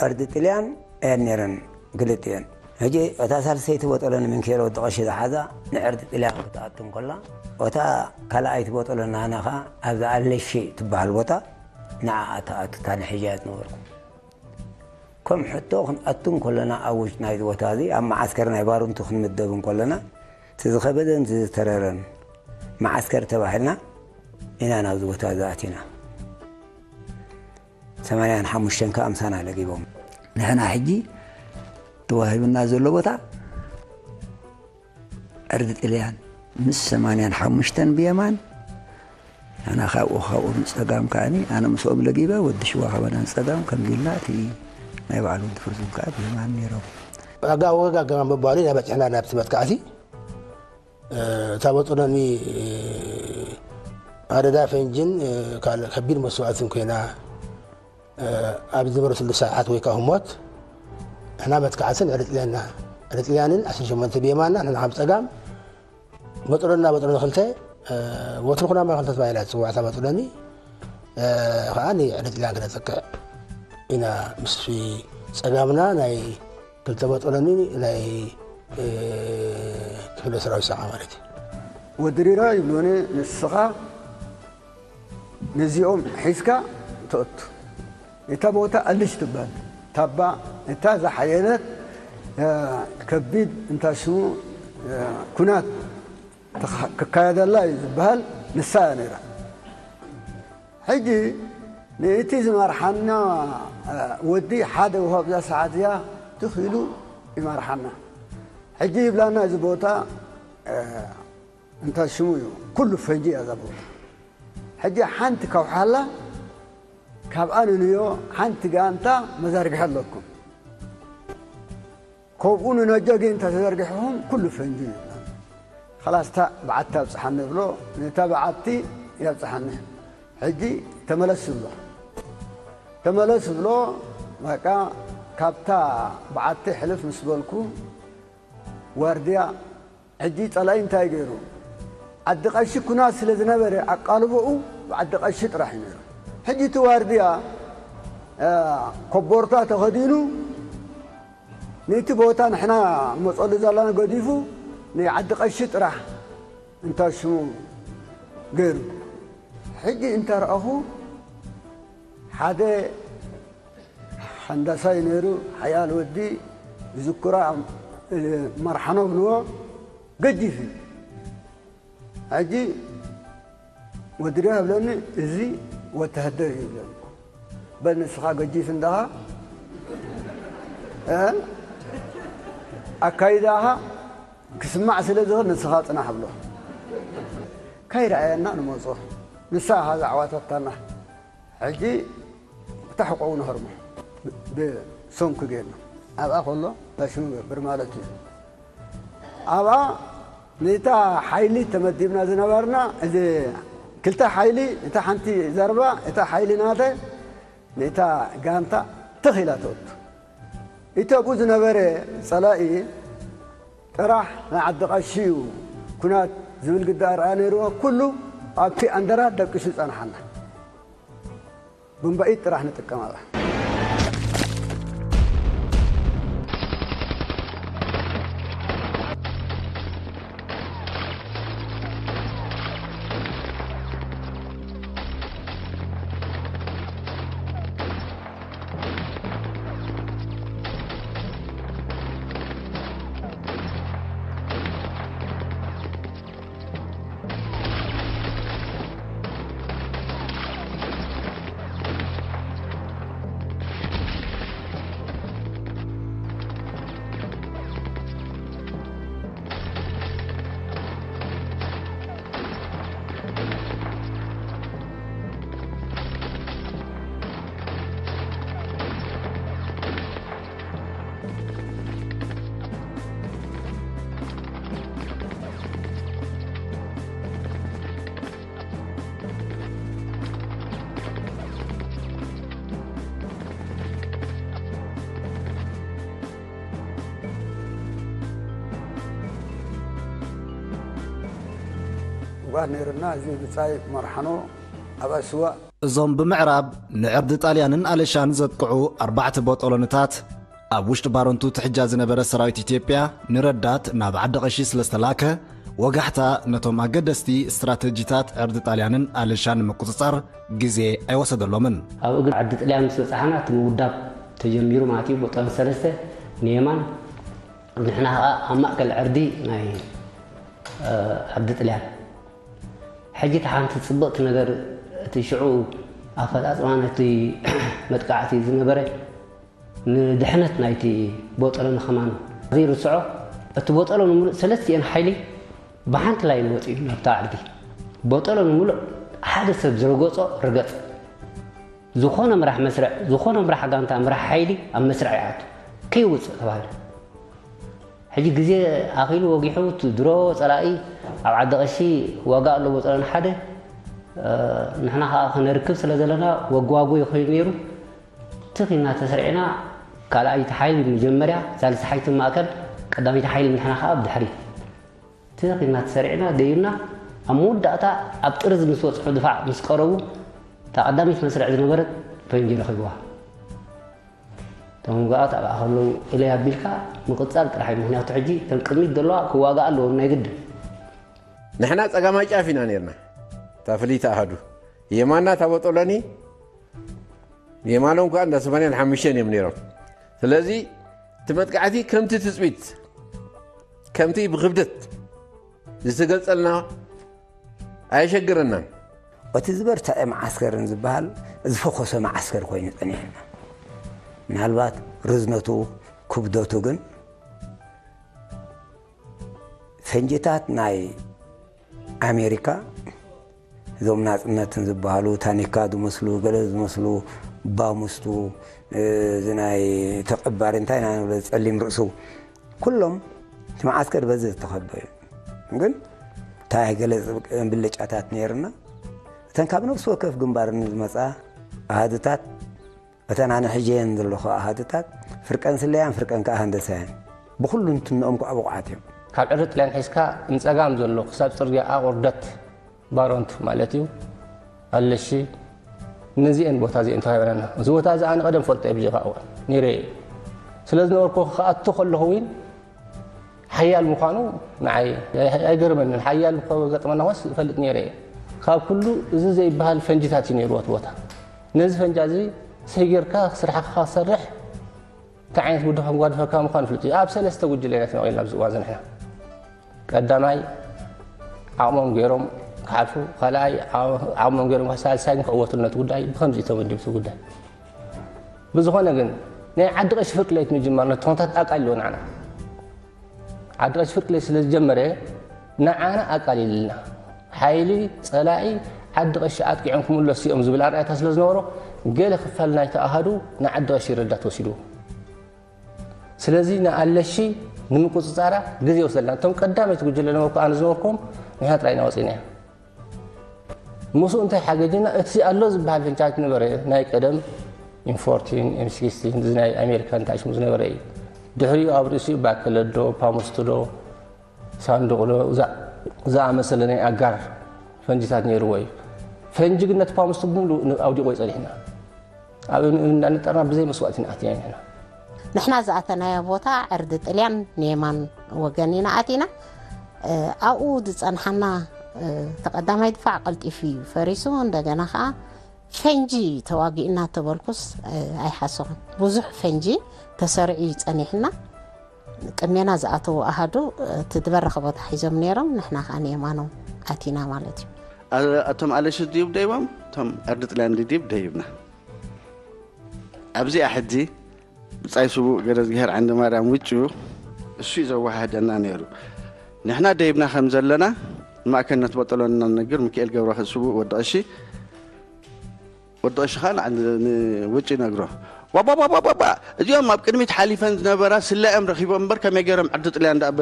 ዕርዲ ጥልያን እየን ነይረን ክልቲኤን። ሕጂ እታ ሳልሰይቲ ቦጦሎኒ ምንኬል ወዲ ቀሺ ዝሓዛ ንዕርዲ ጥልያን ክትኣቱ እንከላ፣ እታ ካልኣይቲ ቦጦሎኒ ናና ኸኣ ኣብዛ ኣለሺ ትበሃል ቦታ ንዓኣ ትኣቱ። እታ ንሕጂ እያ ዝነበርኩ። ከም ሕቶ ክንኣቱ እንከለና ኣብ ውሽጢ ናይዚ ቦታ እዚ ኣብ መዓስከር ናይ ባሩንቱ ክንምደብ እንከለና፣ እቲ ዝኸበደን ዝተረረን መዓስከር ተባሂልና ኢና ናብዚ ቦታ እዚ ኣቲና። ሰማንያን ሓሙሽተን ከኣ ምሳና ለጊቦም። ንሕና ሕጂ ተዋሂቡና ዘሎ ቦታ ዕርዲ ጥልያን ምስ ሰማንያን ሓሙሽተን ብየማን፣ ኣና ካብኡ፣ ካብኡ ንጸጋም ከኣኒ፣ ኣነ ምስኦም ለጊበ፣ ወዲ ሽዋ ከበና ንጸጋም፣ ከም ቢልና እቲ ናይ በዓል ወዲ ፍርዙን ከኣ ብየማን ነይሮም። ዋጋ ወጋ ገማን ምባሉ ኢና በጺሕና ናብቲ መጥቃዕቲ። እ፣ እታ ቦጦሎኒ፣ እ፣ ኣደዳ ፈንጅን፣ እ፣ ካልእ ከቢድ መስዋእትን ኮይና፣ እ፣ ኣብ ዝነበረትሉ ሰዓት ወይ ከኣ ህሞት፣ ንሕና መጥቃዕትን ዕርዲ ጥልያንና፣ ዕርዲ ጥልያንን ዓሰርተ ሸሞንተ ብየማንና፣ ንሕና ካብ ጸጋም፣ ቦጦሎኒና ቦጦሎኒ ክልተ፣ እ፣ ወትሩ ኩናማ ክልተ ተባሂላ ትጽዋዕ እታ ቦጦሎኒ፣ እ፣ ከኣ ንዕርዲ ጥልያን ክነጥቅዕ ኢና። ምስ ጸጋምና ናይ ክልተ ቦጦሎኒ ናይ፣ እ፣ ክፍለ ሰራዊት ሰብዓ ማለት እዩ። ወዲ ሪራ ይብሉኒ፣ ንስኻ ነዚኦም ሒዝካ ትእቱ። እታ ቦታ ኣልሽ ትበሃል። ታባ እታ ዝሓየለት፣ እ፣ ከቢድ እንታይ ሽሙ፣ እ፣ ኩናት ተኻ-፣ ክካየደላ እዩ ዝበሃል ንሳ እያ ነይራ። ሕጂ ንእቲ ዝመርሓና፣ እ፣ ወዲ ሓደ ውሃ ኣብዛ ሰዓት እያ ትኽኢሉ ይመርሓና። ሕጂ ይብላና እዚ ቦታ፣ እ፣ እንታይ ሽሙ እዩ፣ ኩሉ ፈንጂ እያ እዛ ቦታ። ሕጂ ሓንቲ ከውሓላ ካብኣ ንንዮ ሓንቲ ጋንታ መዘርግሒ ኣለኩም። ከብኡ ንነጆ ግን እንተተዘርጊሕኹም ኩሉ ፈንጂ እዩ። ኸላስ እታ በዓቲ ኣብጽሓኒ ብሎ፣ ነታ በዓቲ ያብጽሓኒ። ሕጂ ተመለስ ብሎ። ተመለስ ብሎ፣ በቃ ካብታ በዓቲ ሕልፍ ምስ በልኩ፣ ዋርድያ፣ ሕጂ ጸላኢ እንታይ ገይሩ? ዓዲ ቀሺ ኩናት ስለ ዝነበረ ኣቃልቦኡ ብዓዲ ቀሺ ጥራሕ እዩ ነይሩ። ሕጂ እቲ ዋርድያ፣ እ፣ ኮቦርታ ተኸዲኑ ነቲ ቦታ ንሕና ንመጸሉ ዘለና ገዲፉ ንዓዲ ቀሺ ጥራሕ እንታይ ሽሙ ገይሩ። ሕጂ እንተ ረኣኹ ሓደ ሃንዳሳይ ነይሩ፣ ሓያል ወዲ፣ ዝኩራ፣ እ፣ መርሓኖ ብልዎ፣ ገዲፍ እዩ። ሕጂ ወዲ ዶ ይብለኒ፣ እዚ ወተሃደር እዩ ይብለኒ። በል ንስኻ ገዲፍ እንዳኻ፣ እ፣ ኣካይዳኻ ክስማዕ ስለ ዝኽእል ንስኻ ጽናሕ ብሎ። ከይረኣየና ንመጾ። ንሳ ኢኻ ዘዕዋተታና። ሕጂ እታ ሕቆ እውን ሀርሞ ብሰንኩ ጌርና ኣብኣ ከሎ ታሽሙ ገብር ማለት እዩ። ኣብኣ ነታ ሓይሊ ተመዲብና ዝነበርና፣ እዚ ክልተ ሓይሊ፣ እታ ሓንቲ ዘርባ፣ እታ ሓይሊ ናተ፣ ነታ ጋንታ ትኽ ኢላ ተወቱ። እቲ ኣብኡ ዝነበረ ጸላኢ ጥራሕ ናይ ዓዲ ቀሺ እዩ ኩናት ዝብል ግዳ ኣርኣያ ነይርዎ። ኩሉ ኣብቲ ኣንደራት ደቂሱ ጸንሓና። ብንባኢት ጥራሕ ንጥቀም ኣብኣ። ጉድጓድ ነይሩና፣ እዚ ብጻይ መርሓኖ ኣብ ኣስዋ። እዞም ብምዕራብ ንዕርዲ ጣልያንን ኣለሻን ዘጥቅዑ ኣርባዕተ ቦጦሎንታት፣ ኣብ ውሽጢ ባረንቱ ትሕጃ ዝነበረ ሰራዊት ኢትዮጵያ ንረዳት ናብ ዓዲ ቐሺ ስለ ዝተላከ፣ ወጋሕታ ነቶም ኣገደስቲ ስትራተጂታት ዕርዲ ጣልያንን ኣለሻን ንምቁጽጻር ግዜ ኣይወሰደሎምን። ኣብ እግሪ ዓዲ ጥልያን ምስ በጻሕና፣ እቲ ምውዳብ ተጀሚሩ ማለት እዩ። ቦጦሎን ሰለስተ ንየማን፣ ንሕና ኸኣ ኣብ ማእከል ዕርዲ ናይ፣ እ፣ ዓዲ ጥልያን። ሕጂ እቲ ሓንቲ ጽብቕቲ ነገር፣ እቲ ሽዑ ኣፈጻጽማ ነቲ መጥቃዕቲ ዝነበረ፣ ንድሕነት ናይቲ ቦጦሎኒ ከማን ዘይርስዖ፣ እቲ ቦጦሎኒ ምሉእ ሰለስቲኤን ሓይሊ ብሓንቲ ላይን ወጺኡ ናብታ ዕርዲ። ቦጦሎኒ ምሉእ ሓደ ሰብ ዝረገጾ ርገጽ። ዝኾነ ምራሕ መስርዕ፣ ዝኾነ ምራሕ ጋንታ፣ ምራሕ ሓይሊ ኣብ መስርዕ ይኣቱ። ከይውጽእ ተባህለ። ሕጂ ግዜ ኣኺሉ ወጊሑ፣ እቲ ድሮ ጸላኢ ኣብ ዓዲ ቐሺ ዋጋ ኣለዎ ቦጦሎኒ ሓደ፣ እ፣ ንሕና ኸኣ ክነርክብ ስለ ዘለና ወግዋጉ ይኾይኑ ነይሩ። ትኽ ኢልና ተሰሪዕና፣ ካልኣይቲ ሓይሊ መጀመርያ፣ ሳልሳይቲ ሓይሊ ማእከል፣ ቀዳመይቲ ሓይሊ ንሕና ኸኣ ብድሕሪት። ትኽ ኢልና ተሰሪዕና፣ ደዩና፣ ኣብ መወዳእታ ኣብ ጥርዝ ምስ በጽሑ ድፋዕ ምስ ቀረቡ፣ እታ ቀዳመይቲ መስርዕ ዝነበረት ፈንጂ ረኺብዋ። እቶም ውጉኣት ኣብኣ ከለዉ ኢለይ ኣቢልካ ምቕጻል ጥራሕ እዩ። ምኽንያቱ ሕጂ እተን ቅድሚት ዘለዋ ክዋግኣ ኣለወን ናይ ግድን። ንሕና ጸጋማይ ጫፍ ኢና ነይርና። እታ ፍልይቲ ኣሃዱ። የማና እታ ቦጦሎኒ፣ የማኖም ከኣ እንዳ ሰማንያን ሓሙሽተን እዮም ነይሮም። ስለዚ እቲ መጥቃዕቲ ከምቲ ትጽቢት፣ ከምቲ ብክብደት ዝተገልጸልና ኣየሸግረናን። እቲ ዝበርትዐ መዓስከርን ዝበሃል ዝፈኾሰ መዓስከር ኮይኑ ጸኒሕና። ምናልባት ርዝነቱ፣ ክብደቱ ግን ፈንጂታት ናይ ኣሜሪካ፣ እዞም ናጽነትን ዝበሃሉ፣ ታኒካ ዝመስሉ፣ ገለ ዝመስሉ፣ ባሙስቱ፣ እ፣ እዚ ናይ ተቐባሪ እንታይ ኢና ንብሎ፣ ጸሊም ርእሱ፣ ኩሎም እቲ መዓስከር በዚ ዝተኸበ እዩ። ግን እንታይ ገለ ብልጫታት ነይርና፣ እተን ካብ ነፍሲ ወከፍ ግንባር ዝመጻ ኣሃዱታት፣ እተን ኣነ ሕጂ እየን ዘለኹ ኣሃዱታት፣ ፍርቀን ስለያን ፍርቀን ከኣ ሃንደሳያን፣ ብኹሉ እንትንኦም ከዓ ብቑዓት እዮም። ካብ ዕርዲ ጥልያን ሒዝካ ንጸጋም ዘሎ ክሳብ ጽርግያ ኣቑርደት ባሮንቱ ማለት እዩ፣ ኣለሺ፣ ነዚአን ቦታ እዚአን ተዋሂበናና። እዚ ቦታ እዚ ኣነ ቀደም ፈልጦ እየ፣ ብዚኻ እዋን ነይረ እየ። ስለ ዝነበርኩ ክኣቱ ከለኹ እውን ሓያል ምዃኑ ንዓይ ኣይገርመንን። ሓያል እኮ ገጥመና ኾስ እፈልጥ ነይረ እየ። ካብ ኩሉ እዚ ዘይበሃል ፈንጂታት እዩ ነይሩ እቲ ቦታ። ነዚ ፈንጃ እዚ ሰጊርካ ስራሕካ ክሰርሕ እንታይ ዓይነት ውድብ ከም ጓድፈካ ምዃኑ ፍሉጥ እዩ። ኣብ ሰለስተ ጉጅለ ኢና ተመቒልና ኣብዚ እዋን እዚ ንሕና። ቀዳማይ ዓቕሞም ገይሮም ክሓልፉ፣ ካልኣይ ዓቕሞም ገይሮም፣ ሳልሳይ ግን ክዕወትሉ ነቲ ጉዳይ ብኸምዚ እዩ ተመዲቡ እቲ ጉዳይ። ብዝኾነ ግን ናይ ዓዲ ቀሺ ፍርቂ ለይቲ ምጅማር ነቲ ኩነታት ኣቃሊልዎ ንዓና። ዓዲ ቀሺ ፍርቂ ለይቲ ስለ ዝጀመረ ንዓና ኣቃሊልልና። ሓይሊ ጸላኢ ዓዲ ቀሺ ኣጥቂዖም ክምለሱ እዮም ዝብል ኣርኣያታ ስለ ዝነበሮ ገለ ክፋል ናይቲ ኣሃዱ ንዓዲ ቀሺ ረዳት ወሲድዎ። ስለዚ ንኣለሺ ንምቁጽጻራ ግዜ ይወስደልና። እቶም ቀዳመይቲ ጉጅለ ነበርኩ፣ ኣነ ዝነበርኩም ንሕና ጥራይ ኢና ወጺእናዮ። ምስኡ እንታይ ሓገጅና? እቲ ኣሎ ዝበሃል ፈንጃት ነበረ፣ ናይ ቀደም ኤም ፎርቲን፣ ኤም ሲክስቲን፣ እዚ ናይ ኣሜሪካ እንታይ ሽሙ ዝነበረ እዩ። ድሕሪኡ ኣብ ርእሲኡ ባከለዶ፣ ፓሙስቱዶ፣ ሳንዱቕ ዶ፣ እዛ-፣ ዝኣመሰለ ናይ ኣጋር ፈንጂታት ነይርዎ እዩ። ፈንጂ ግን ነቲ ፓሙስቱ ብምሉእ ን-፣ ኣውዲቑዎ ይጸኒሕና። ኣብ እምኒ እምኒ እንዳነጠርና ብዘይ መስዋእቲ ኢና ኣቲና ኢና። ንሕና ዝኣተናዮ ቦታ ዕርዲ ጥልያን ንየማን ወገን ኢና ኣቲና። ኣብኡ ዝጸንሓና ተቐዳማይ ድፋዕ ቀልጢፉ እዩ ፈሪሱ። እንደገና ከዓ ፈንጂ ተዋጊእና ተበልኩስ ኣይሓሰኹን። ብዙሕ ፈንጂ ተሰሪዑ እዩ ጸኒሕና። ቅድሜና ዝኣተዉ ኣሃዱ እቲ ዝበረኸ ቦታ ሒዞም ነይሮም፣ ንሕና ከዓ ንየማኖም ኣቲና ማለት እዩ። ኣቶም ኣለሽስ ድዩብ ደይቦም እቶም ዕርዲ ጥልያን ድዩብ ደይብና። ኣብዚኣ ሕጂ ብጻይ ስቡእ ገረዝግሄር ዓንዲ ማርያም ውጭ እሱ እዩ ዘወሃህደና ነይሩ። ንሕና ደይብና ከም ዘለና ንማእከልነት በጠሎ እናነግር ሚካኤል ገብረ ስቡእ ወዲ ቀሺ ወዲ ቀሺ ከዓ ንውጭ ይነግሮ። ዋባባባባ እዚኦም ኣብ ቅድሚት ሓሊፈን ዝነበራ ስለኦም ረኺቦም እምበር ከመይ ገይሮም ዕርዲ ጥልያን ኣብ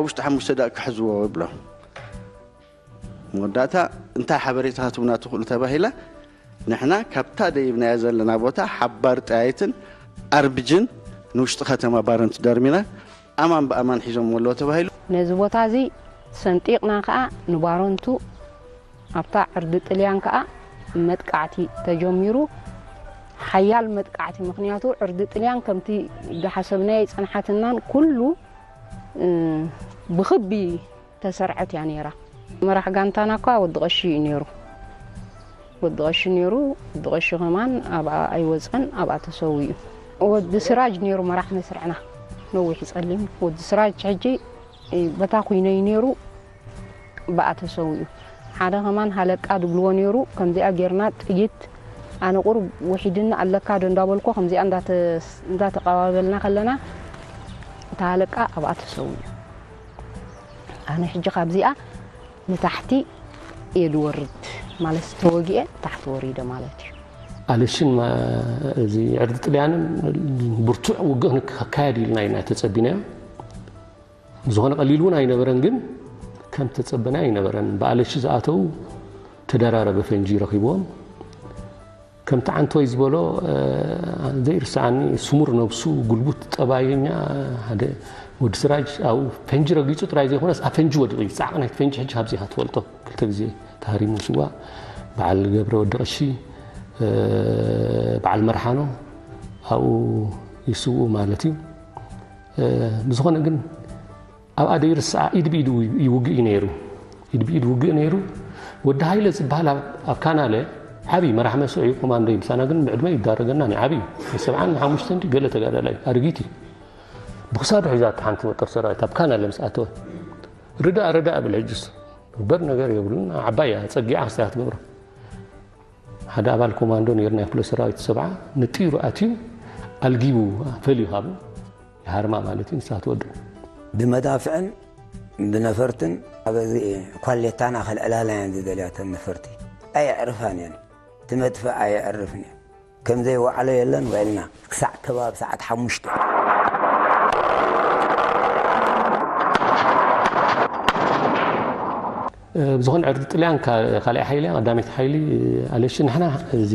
ውሽጢ ሓሙሽተ ደቂ ክሕዝዎ ይብሎም። መወዳእታ እንታይ ሓበሬታ ክትቡና ትኽእሉ ተባሂላ ንሕና ካብታ ደይብናያ ዘለና ቦታ ሓባር ጠያይትን ኣርብጅን ንውሽጢ ከተማ ባረንቱ ደርሚና ኣማን ብኣማን ሒዞም ኣለዎ ተባሂሉ። ነዚ ቦታ እዚ ሰንጢቕና ከዓ ንባረንቱ ኣብታ ዕርዲ ጥልያን ከዓ መጥቃዕቲ ተጀሚሩ። ሓያል መጥቃዕቲ ምክንያቱ ዕርዲ ጥልያን ከምቲ ዝሓሰብናዮ ኣይፀንሓትናን ኩሉ ብክቢ ተሰርዐት እያ ነይራ። መራሕ ጋንታና እኳ ወዲ ቀሺ እዩ ነይሩ። ወዲ ቀሺ ነይሩ። ወዲ ቀሺ ከማን ኣብኣ ኣይወፀን፣ ኣብኣ ተሰዊኡ። ወዲ ስራጅ ነይሩ መራሕ መስርዕና፣ ነዊሕ ፀሊም። ወዲ ስራጅ ሕጂ በታ ኩይነ እዩ ነይሩ፣ ብኣ ተሰዊኡ። ሓደ ከማን ሃለቃ ድብልዎ ነይሩ፣ ከምዚኣ ጌርና ጥይት ኣነ ቁሩብ ውሒድኒ ኣለካ ዶ እንዳበልኮ ከምዚኣ እንዳተቃባበልና ከለና እታ ሃለቃ ኣብኣ ተሰዊኡ። ኣነ ሕጂ ካብዚኣ ንታሕቲ እየ ዝወርድ ማለት ተወጊኤ ታሕቲ ወሪደ ማለት እዩ። ኣለሽን እዚ ዕርዲ ጥልያንን ብርቱዕ ውግእ ከካየድ ኢልና ኢና ተጸቢናዮ። ዝኾነ ቀሊል እውን ኣይነበረን፣ ግን ከም ተጸበናዮ ኣይነበረን። ብኣለሽ ዝኣተው ተደራረበ ፈንጂ ረኺብዎም። ከምቲ ዓንቶይ ዝበሎ ዘይርስዓኒ ስሙር ነብሱ ጉልቡት ጠባየኛ ሓደ ወዲ ስራጅ ኣብኡ ፈንጂ ረጊጹ ጥራይ ዘይኮነስ ኣብ ፈንጂ ወዲቑ እዩ። ጻዕቕ ናይቲ ፈንጂ ሕጂ ካብዚ ኢኻ ትፈልጦ። ክልተ ግዜ ተሃሪሙ ስዋ በዓል ገብረ ወዲ ቀሺ በዓል መርሓኖ ኣብኡ ይስውኡ ማለት እዩ። ብዝኾነ ግን ኣብኣ ደይርስዓ ኢድ ብኢድ ይውግእ እዩ ነይሩ። ኢድ ብኢድ ውግእ ነይሩ። ወዲ ሃይለ ዝበሃል ኣብ ካናለ ዓብዪ መራሕ መስርዕ እዩ፣ ኮማንዶ እዩ። ምሳና ግን ብዕድመ ይዳረገና ኒ ዓብዪ እዩ። ሰብዓን ሓሙሽተን ድዩ ገለ ተጋዳላይ እዩ፣ ኣረጊት እዩ። ብክሳዱ ሒዛቶ ሓንቲ ወጠር ሰራዊት ኣብ ካናለ ምስ ኣተወ ርዳእ ርዳእ እብል። ሕጅስ ግበር ነገር የብሉን። ዓባይ እያ፣ ጸጊዓ ክስታይ ክትገብሮ። ሓደ ኣባል ኮማንዶ ነይሩ ናይ ክፍለ ሰራዊት ሰብዓ ነጢሩ ኣትዩ ኣልጊቡ ፈልዩ ካብኡ ይሃርማ ማለት እዩ። ንሳ ትወድቕ። ብመዳፍዕን ብነፈርትን ኣብ እዚ ኳሌታና ከልዕላና እየን ዝደልያ እተን ነፈርቲ። ኣየዕርፋን እየን። እቲ መድፍዕ ኣየዕርፍን እየን። ከም ዘይወዓሎ የለን ውዒልና ክሳዕ ከባቢ ሰዓት ሓሙሽተ። ብዝኾነ ዕርዲ ጥልያን ካልኣይ ሓይሊ እያ፣ ቀዳመይቲ ሓይሊ ኣለሽ። ንሕና እዚ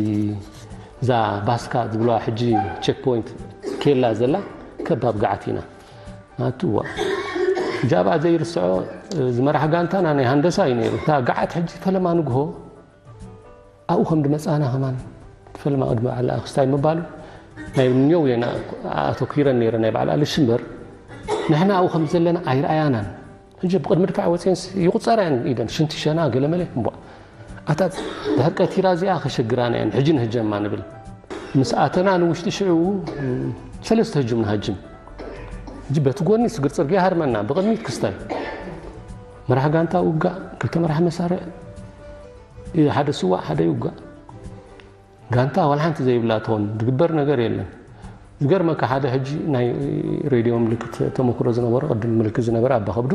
እዛ ባስካ ዝብለዋ ሕጂ ቼክ ፖይንት ኬላ ዘላ ከባብ ገዓት ኢና ናትዋ። ሕጂ ኣብኣ ዘይርስዖ ዝመራሕ ጋንታና ናይ ሃንደሳ እዩ ነይሩ። እታ ገዓት ሕጂ ፈለማ ንግሆ ኣብኡ ከም ድመጻና ከማን ፈለማ ቅድሚ በዓል ኣክስታይ ምባሉ ናይ ኒው እየን ኣተኪረን ነይረ ናይ በዓል ኣለሽ እምበር ንሕና ኣብኡ ከም ዘለና ኣይረኣያናን። ሕጂ ብቕድሚ ድፋዕ ወፅየንስ ይቑፀራ እየን ኢደን ሽንቲ ሸና ገለመለ እምቧ ኣታ ድሕር ቀቲራ እዚኣ ከሸግራና እየን ሕጂ ንህጀማ ንብል። ምስ ኣተና ንውሽጢ ሽዑ ሰለስተ ህጁም ንሃጅም። ሕጂ በቲ ጎኒ ስግር ፅርግያ ሃርመና ብቕድሚት ክስታይ መራሕ ጋንታ ውጋእ ክልተ መራሕ መሳርዕ ሓደ ስዋእ ሓደ ይውጋእ። ጋንታ ዋላ ሓንቲ ዘይብላ ትኾን ዝግበር ነገር የለን። ዝገርመካ ሓደ ሕጂ ናይ ሬድዮ ምልክት ተመክሮ ዝነበሮ ቅድም ምልክት ዝነበረ ኣባ ከብዱ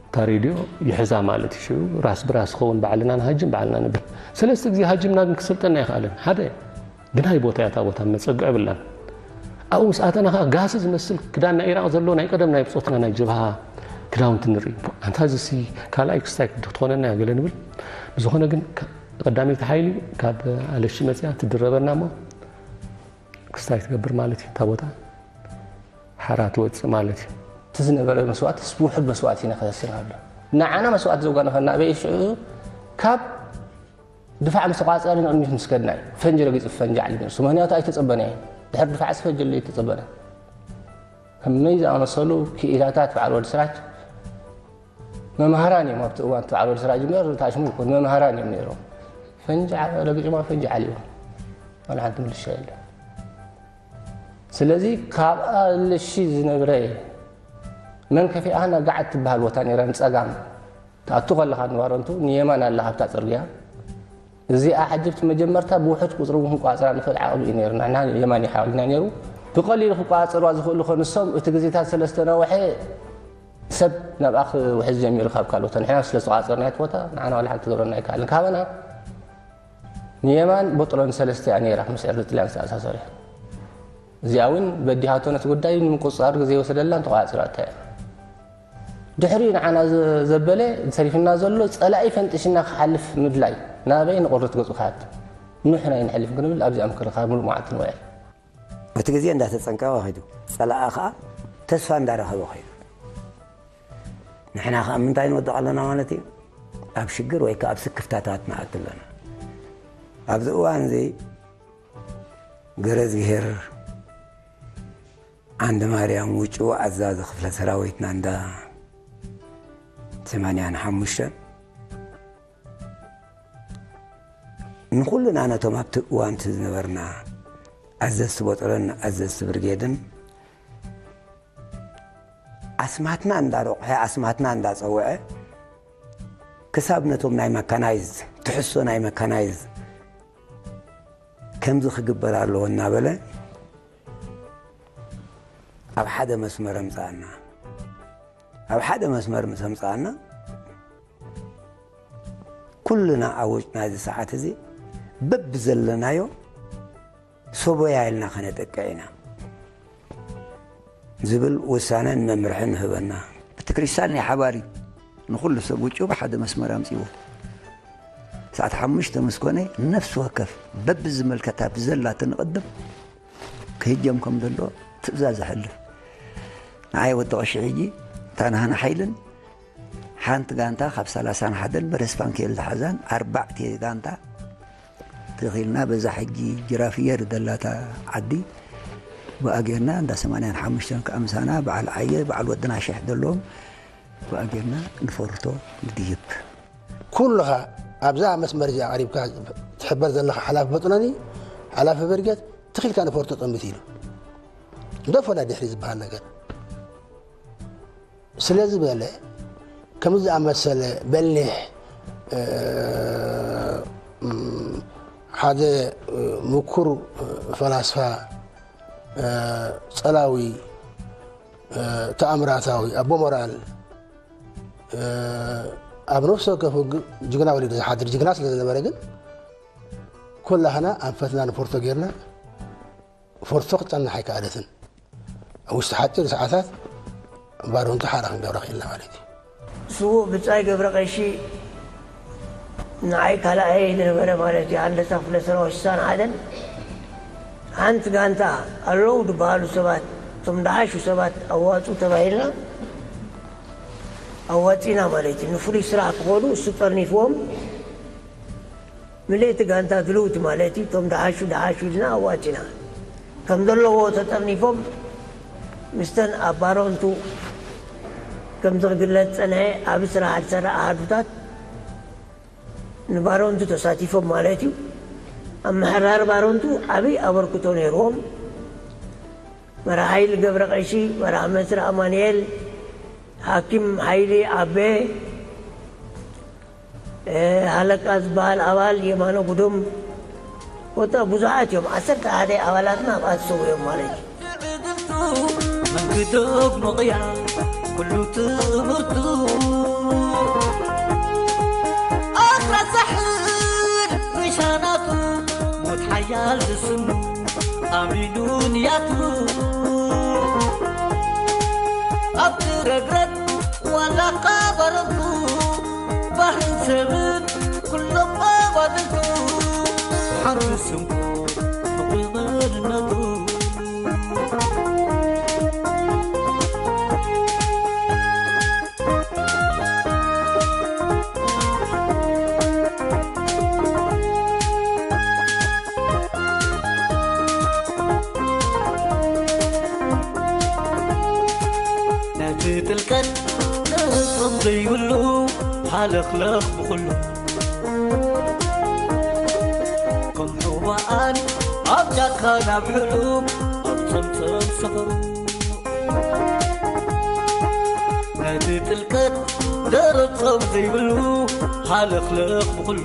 እታ ሬድዮ ይሕዛ ማለት እዩ። ሽዑ ራስ ብራስ ክኸውን ባዕልና ንሃጅም ባዕልና ንብል። ሰለስተ ግዜ ሃጅምና ግን ክሰልጠና ኣይከኣለን። ሓደ ግናይ ቦታ እያ እታ ቦታ መጸግዒ የብላን። ኣብኡ ምስ ኣተና ከዓ ጋሲ ዝመስል ክዳን ናይ ኢራቕ ዘሎ ናይ ቀደም ናይ ብጾትና ናይ ጀብሃ ክዳውንቲ ንርኢ። ኣንታ እዚሲ ካልኣይ ክስታይ ክትኾነና እያ ገለ ንብል። ብዝኾነ ግን ቀዳመይቲ ሓይሊ ካብ ኣለሺ መፅያ ትድረበና እሞ ክስታይ ትገብር ማለት እዩ። እታ ቦታ ሓራ ትወፅእ ማለት እዩ። እቲ ዝነበረ መስዋእቲ ውሑድ መስዋእቲ ኢና ከሰስና ኣሎ። ንዓና መስዋእቲ ዘጓነፈና ኣበይ ሽዑ ካብ ድፋዕ ምስ ተቋጸረ ንቕድሚት ምስ ከድና እዩ ፈንጂ ረጊጹ ፈንጂ ዓሊሉ ነይሩ። ምኽንያቱ ኣይተጸበነ እዩ። ድሕሪ ድፋዕ ፈንጂ ኣሎ ኣይተጸበነ። ከመይ ዝኣመሰሉ ክኢላታት በዓል ወዲ ስራጅ መምሃራን እዮም። ኣብቲ እዋን እቲ በዓል ወዲ ስራጅ እምበር ታሽሙ ይኮኑ መምሃራን እዮም ነይሮም። ፈንጂ ዓ-፣ ረጊጹማ ፈንጂ ዓሊቡ። ዋላ ሓንቲ ምልሻ የለን። ስለዚ ካብ ኣለሺ ዝነብረ መንከፊኣን ኣጋዓት ትበሃል ቦታ ነይራ ንጸጋም ትኣቱ ከለኻ ንባረንቱ ንየማን ኣላ ካብታ ጽርግያ። እዚኣ ሕጂ እቲ መጀመርታ ብውሑድ ቁጽሪ እውን ክንቋጽራ ንኽእል ዓቕሚ እዩ ነይሩ። ንሕና የማን ይሓውልና ነይሩ። ብቐሊሉ ክቋጸርዋ ዝኽእሉ ከንሶም እቲ ግዜታት ሰለስተ ነውሐ ሰብ ናብኣ ክውሕዝ ጀሚሩ ካብ ካልኦት። ንሕና ስለ ዝተቋጸርና እቲ ቦታ ንዓና ዋላ ሓንቲ ክገብረና ኣይከኣልን። ካባና ንየማን ቦጥሮን ሰለስተ እያ ነይራ ምስ ዕርዲ ጥልያን ዝተኣሳሰረ። እዚኣ እውን በዲሃቶ ነቲ ጉዳይ ንምቁጽጻሩ ግዜ ይወሰደላን ተቋጺራታ እያ። ድሕሪኡ ንዓና ዘ-፣ ዘበለ ተሪፍና ዘሎ ጸላኢ ፈንጢሽና ክሓልፍ ምድላይ ናበይ ንቑርት ገጹ ክሓት ንሕና ይንሕልፍ ክንብል ኣብዚኣ ምክልኻል ሙሉእ መዓልቲ ንውዕል። እቲ ግዜ እንዳተጸንቀቐ ኸይዱ፣ ጸላኢ ኸኣ ተስፋ እንዳረኸበ ኸይዱ። ንሕና ኸኣ ምንታይ ንወድቕ ኣለና ማለት እዩ? ኣብ ሽግር ወይ ከኣ ኣብ ስክፍታታት ንኣቱ ኣለና። ኣብዚ እዋን እዚ ገረዝግሄር ዓንደ ማርያም ውጩ ኣዛዚ ክፍለ ሰራዊትና እንዳ ሰማንያን ሓሙሽተን ንኹልና ነቶም ኣብቲ እዋንቲ ዝነበርና ኣዘዝቲ ቦጥረን ኣዘዝቲ ብርጌድን ኣስማትና እንዳሮቕሐ ኣስማትና እንዳጸውዐ ክሳብ ነቶም ናይ መካናይዝ ትሕሶ ናይ መካናይዝ ከምዚ ክግበር ኣለዎ እናበለ ኣብ ሓደ መስመር ኣምጽኣና። ኣብ ሓደ መስመር ምስ ኣምጽኣና ኩልና ኣብ ውጭ ናይዚ ሰዓት እዚ በብዘለናዮ ሶቦያ ኢልና ከነጥቅዕ ኢና ዝብል ውሳነን መምርሕን ንህበና። እቲ ክሪስታል ናይ ሓባር እዩ። ንኹሉ ሰብ ውጭ ብሓደ መስመር ኣምጺዎ። ሰዓት ሓሙሽተ ምስ ኮነ ነፍሲ ወከፍ በብዝመልከታ ብዘላ ትንቕድም ክህጀም ከም ዘሎ ትእዛዝ ኣሕልፍ። ንዓይ ወዲ ቀሺ ሕጂ እታ ናህና ሓይልን ሓንቲ ጋንታ ካብ ሰላሳን ሓደን በረስ ፋንኬል ዝሓዛን ኣርባዕተ ጋንታ ተኺልና በዛ ሕጂ ጅራፍየር ደላታ ዓዲ ብኣ ጌርና እንዳ ሰማንያን ሓሙሽተን ክኣምሳና በዓል ዓየ በዓል ወድና ሽሕ ዘለዎም ብኣ ጌርና ንፈርቶ ንድይብ። ኩልኻ ኣብዛ መስመር እዚኣ ቀሪብካ ትሕበር ዘለኻ ሓላፊ በጥኖኒ ሓላፊ በርጌት ትኺልካ ንፈርቶ ጠምት ኢሉ እንደፈላ ድሕሪ ዝበሃል ነገር ስለ ዝበለ ከምዚ ዝኣመሰለ በሊሕ እ፣ ም፣ ሓደ እ፣ ምኩር እ፣ ፈላስፋ እ፣ ጸላዊ እ፣ ተኣምራታዊ ኣቦ ሞራል እ፣ ኣብ ነፍሲ ወከፍ ውግእ ጅግና ወሊዱ ዝሓድር ጅግና ስለ ዝነበረ ግን ኩላህና ኣንፈትና ንፎርቶ ጌርና ፎርቶ ክትጸንሕ ኣይከኣለትን። ኣብ ውሽጢ ሓጺር ሰዓታት ባሮንቱ ሓራ ክንገብራ ክኢልና ማለት እዩ። ስዉእ ብጻይ ገብረ ቀሺ ንዓይ ካልኣየ ዝነበረ ማለት እዩ። ሃንደሳ ክፍለ ሰራዊት ስሳን ሓደን ሓንቲ ጋንታ ኣለዉ ዝበሃሉ ሰባት እቶም ደሓሹ ሰባት ኣዋፁ ተባሂልና ኣዋፂና ማለት እዩ። ንፍሉይ ስራሕ ክኾኑ እሱ ጠርኒፍዎም ምልእቲ ጋንታ ድልውቲ ማለት እዩ። እቶም ደሓሹ ደሓሹ ኢልና ኣዋፂና ከም ዘለዎ ተጠርኒፎም ምስተን ኣብ ባሮንቱ ከምቲ ክግለጽ ጸንሐ ኣብ ስራሕ ዝሰርሕ ኣሃዱታት ንባሮንቱ ተሳቲፎም ማለት እዩ። ኣብ ምሕራር ባሮንቱ ዓብይ ኣበርክቶ ነይርዎም። መራሕ ሓይሊ ገብረ ቀሺ፣ መራሕ መስሪ ኣማንኤል፣ ሓኪም ሓይሊ ዓቤ፣ እ፣ ሃለቃ ዝበሃል ኣባል የማነ ጉዱም፣ ወጣ ብዙሓት እዮም። ዓሰርተ ሓደ ኣባላትና ኣብኣ ተሰዊኦም ማለት እዩ። ትዕድልቱ መንግዶግ መቕያ ኩሉ ትምህርቱ ኣኽራ ሳሕል ሪሻናቱ ሞት ሓያል ዝስኑ ኣሚኑ ንያቱ ኣብቲ ረግረግ ዋላ ቃባረቱ ባህርን ሰብን ኩሎም ኣባድልቱ ሓንቲ ስንኩ ፍቕሪ መንነቱ ሃለኽለኽ ብኹሉ ከም ሕዋኣን ኣብ ጫካ ናብ ሕሉም ኣብ ጸምጸም ሰፈሩ ነቲ ጥልቀት ደረጾም ዘይብሉ ሃለኽለኽ ብኹሉ